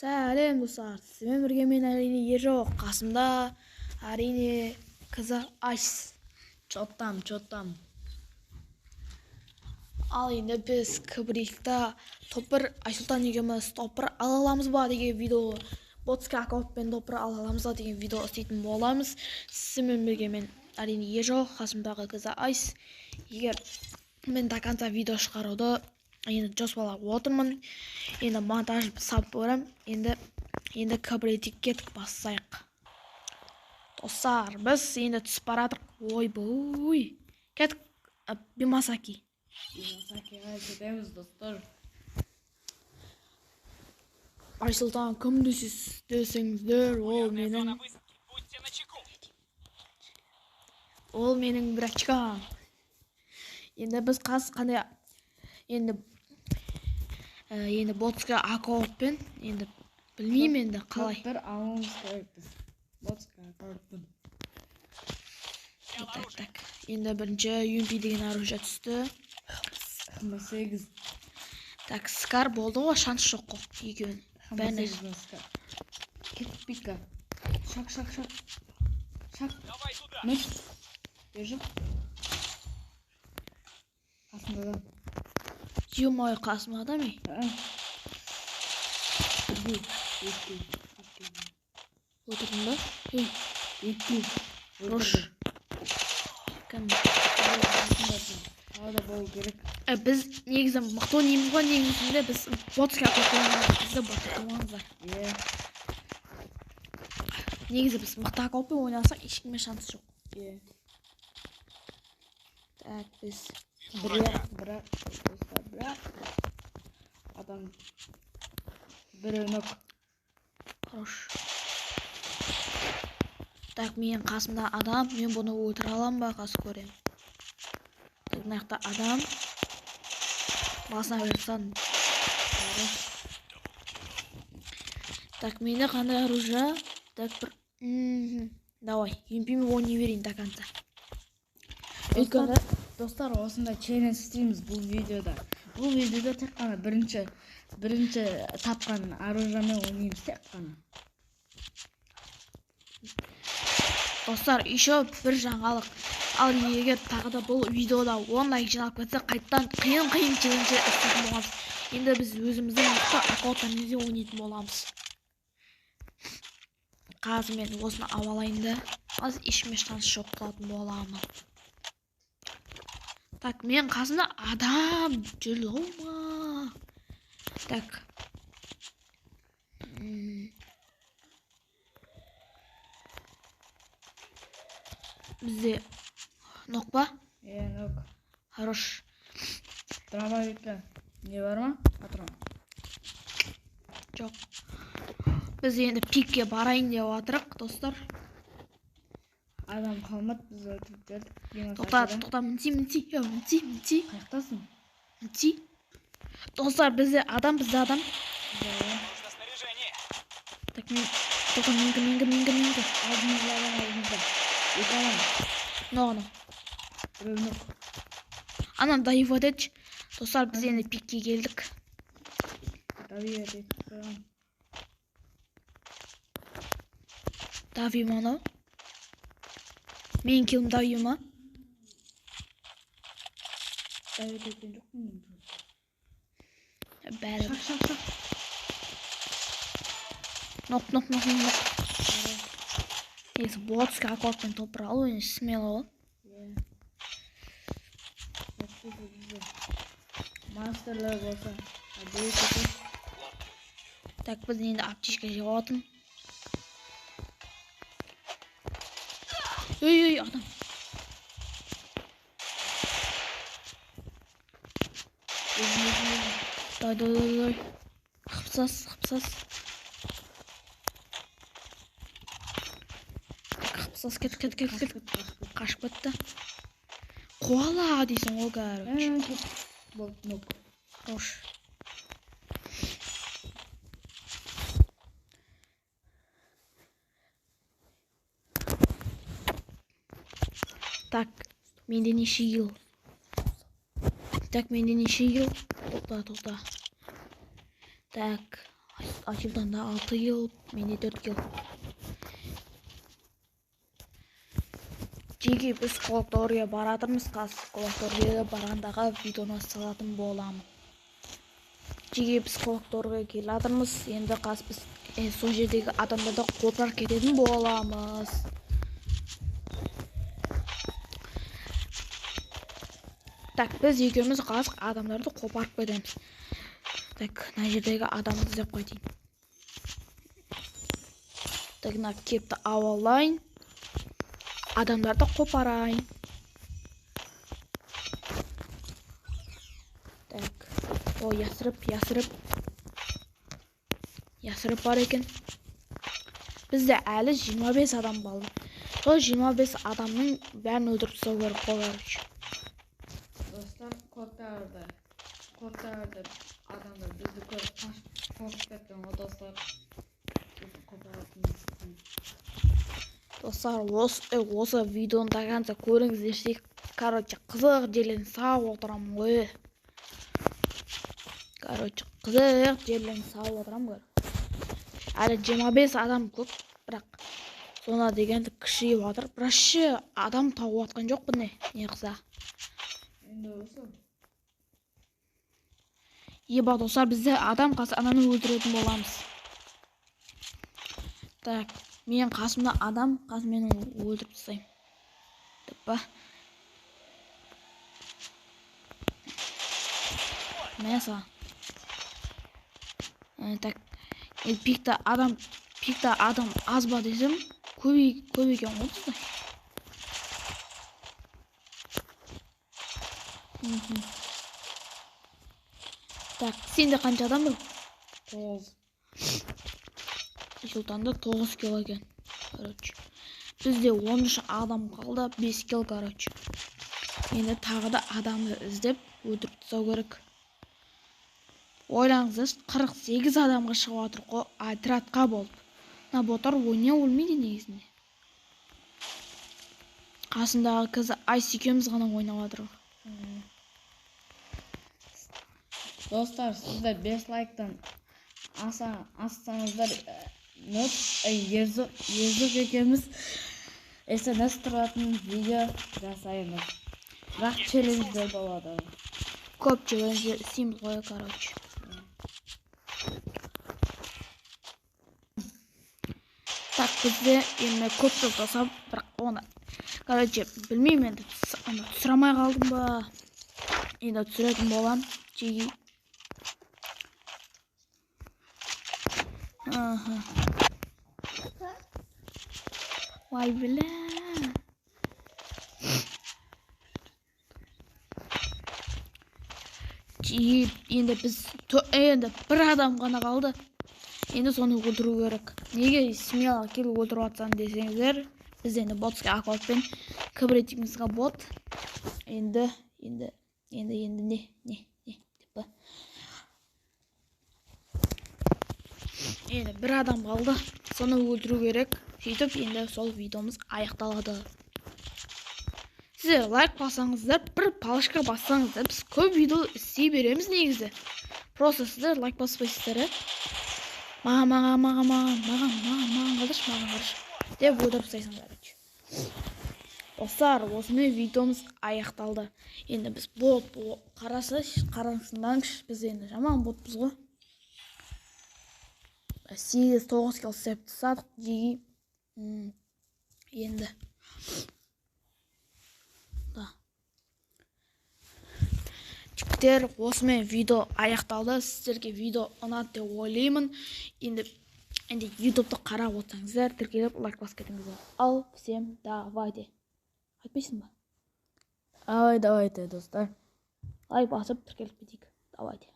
Сәлем достар, сізбен бірге мен әрине Ержо, қасымда әрине Кызы Айс. Чотам, чотам. Ал енді біз Кбрикта топ-1 Айсұлтан екеуміз топ-1 ала аламыз ба деген видео, ботский аккаунтпен топ-1 ала аламыз ба деген видео істейтін боламыз. Сізбен бірге мен әрине Ержо, қасымдағы Кызы Айс. Егер мен до конца видео шығаруды енді жоспарлап отырмын. Енді монтаж сап көрем. Енді Кбрикке кеттік, бастайық. Достар, біз енді түсіп баратырық. Ойбой. Кеттік, Бимасаки. Бимасакиға кетеміз, достар. Айсұлтан кім десеңіздер, ол менің ол менің братчикам. Енді біз қаз қандай енді енді ботский аккаунтпен енді білмеймін енді қалай. Бір алуымыз керек біз. Ботский аккаунтпен. Так, так. Енді бірінші UMP деген оружие түсті. 8. Так, Скар болды ғой, шанс жоқ қой екеуінің. Бәріне. Кеттік пика. Шак, шак, шак. Шак. Мыш. Держи. Қасымда адам. Ё-моё, қасымда адам ей. Бір, екі, екі. Отырдың ба? Ей. Екі. Рош. Кәм. Тағы да болу керек. Біз негізі мықты ойнаймыз ғой, негізінде біз ботский аккаунт ойнаймыз, бізді ботқа қылмаңыздар. Е. Негізі біз мықты аккаунтпен ойнасақ ешкімге шанс жоқ. Е. Так, біз бірақ, бірақ, достар, бірақ адам біреу нок. Хорош. Так, менің қасымда адам, мен бұны өлтіре аламын ба, қазір көремін. Так, мына жақта адам. Басына жатсаң. Так, менде қандай оружие? Так, бір давай, UMP-мен ойнай берейін до конца. Өйткені Достар, осындай челлендж істейміз бұл видеода. Бұл видеода тек қана бірінші тапқан оружиемен ойнаймыз тек қана. Достар, еще бір жаңалық. Ал егер тағы да бұл видеода 10 лайк жиналып кетсе, қайтадан қиын-қиын челлендждер істейтін боламыз. Енді біз өзіміздің мықты аккаунттарымызбен ойнайтын боламыз. Қазір мен осыны ала алайын да, аз ешкімге шанс жоқ қылатын боламын. Так, мен қасымда адам жүр ма? Так. Бізде нок па? Е, нок. Хорош. Дробовикке не бар ма? Патрон. Жоқ. Біз енді пикке барайын деп жатырық, достар. Адам қалмады, біз өлтіріп жібердік. Тоқта, тоқта, мінти, мінти, мінти, мінти. Қаяқтасың? Мінти. Достар, бізде адам, бізде адам. Так, мен, тоқта, менікі, менікі, менікі, менікі. Алдымызда адам, алдымызда. Екі адам. Мынау анау. Біреу нок. Анам дайып етші. Достар, біз енді пикке келдік. Дави етіп қойған. Дави ма анау? Менің килім дави ма? Дави еткен жоқпын мен. Бәрі. Шақ, шақ, шақ. Нок, нок, нок, нок. Негізі ботский аккаунтпен топ-1 алу енді смело ғой. Монстрлар болса. Так, біз енді аптечка жеп жатырмын. Ей, ей, адам. Давай, давай, давай, давай. Қыпсас, қыпсас. Қыпсас, кет, кет, кет, кет. Қашып кетті. Қуала дейсің ғой, короче. Болды, нок. Хорош. Так, менде неше килл? Так, менде неше килл? Тоқта, тоқта. Так, Айсұлтанда 6 килл, менде 4 килл. Жеке біз Клокторге баратырмыз. Қазір Клокторге барғандағы видеоны салатын боламын. Жеке біз Клокторге келатырмыз. Енді қазір біз сол жердегі адамдарды қопарып кететін боламыз. Так, біз екеуміз қазір адамдарды қопарып кетеміз. Так, мына жердегі адамды іздеп қайтайын. Так, мына кепті алып алайын. Адамдарды қопарайын. Так, о, ясырып. Ясырып бар екен. Бізде әлі 25 адам қалды. Сол 25 адамның бәрін өлтіріп тастау керек қой, короче. Достар, Клоктарды адамдар бізді көріп қашып қорқып кеткен ғой, достар. Бізді қопаратын. Достар, осы видеоны до конца көріңіздерші. Короче, қызық жерлерін салып отырамын ғой. Короче, қызық жерлерін салып отырамын ғой. Әлі 25 адам көп, бірақ зона дегенді кішірейіп жатыр. Бірақ ше адам тауып жатқан жоқпын не қылса. Енді осы. Еба, достар, бізде адам қалса ананы өлтіретін боламыз. Так, менің қасымда адам, қазір мен оны өлтіріп тастаймын. Деп па? Мә саған. Так, пикта адам аз ба десем, көп екен ғой бізде. Так, сенде қанша адам бар? 9. Сұлтанда 9 килл екен. Короче, бізде 13 адам қалды, 5 килл, короче. Енді тағы да адамды іздеп өлтіріп тастау керек. Ойлаңыздаршы, 48 адамға шығып жатыр ғой, отрядқа болып. Мына боттар ойнай өлмейді негізінде. Қасындағы қызы Айс екеуміз ғана ойнап жатырмыз. Достар, сіздер 5 лайктан ассаңыздар, Ерзок екеуміз СНС тұратын видео жасаймыз. Бірақ челлендждер болады. Көп челлендждер істейміз ғой, короче. Так, бізде енді көп жыл жасап, бірақ оны, короче, білмеймін енді, түсіре қалдым ба? Енді түсіретін болам, жеге. Аха. Ой, бля. Енді біз енді бір адам ғана қалды. Енді соны өлтіру керек. Неге смело келіп өлтіріп жатсаң десеңіздер, біз енді ботский аккаунтпен кібіретімізге бот. Енді не деп па? Енді бір адам қалды, соны өлтіру керек. Сөйтіп енді сол видеомыз аяқталады. Сіздер лайк бассаңыздар, бір палочка бассаңыздар, біз көп видео істей береміз негізі. Просто сіздер лайк баспайсыздар, Маған қалдыршы, маған қалдыршы деп өлтіріп тастайсың, короче. Достар, осымен видеомыз аяқталды. Енді біз бот қарасынданшы, біз енді жаман ботпыз ғой. 8-9 килл істеп тастадық. Енді да. Жігіттер, осымен видео аяқталды. Сіздерге видео ұнады деп ойлаймын. Енді YouTube-ты қарап отырсаңыздар, тіркеліп лайк басып кетіңіздер. Ал, всем давайте. Айтпайсың ба? Ай, давайте, достар. Лайк басып тіркеліп кетейік. Давайте.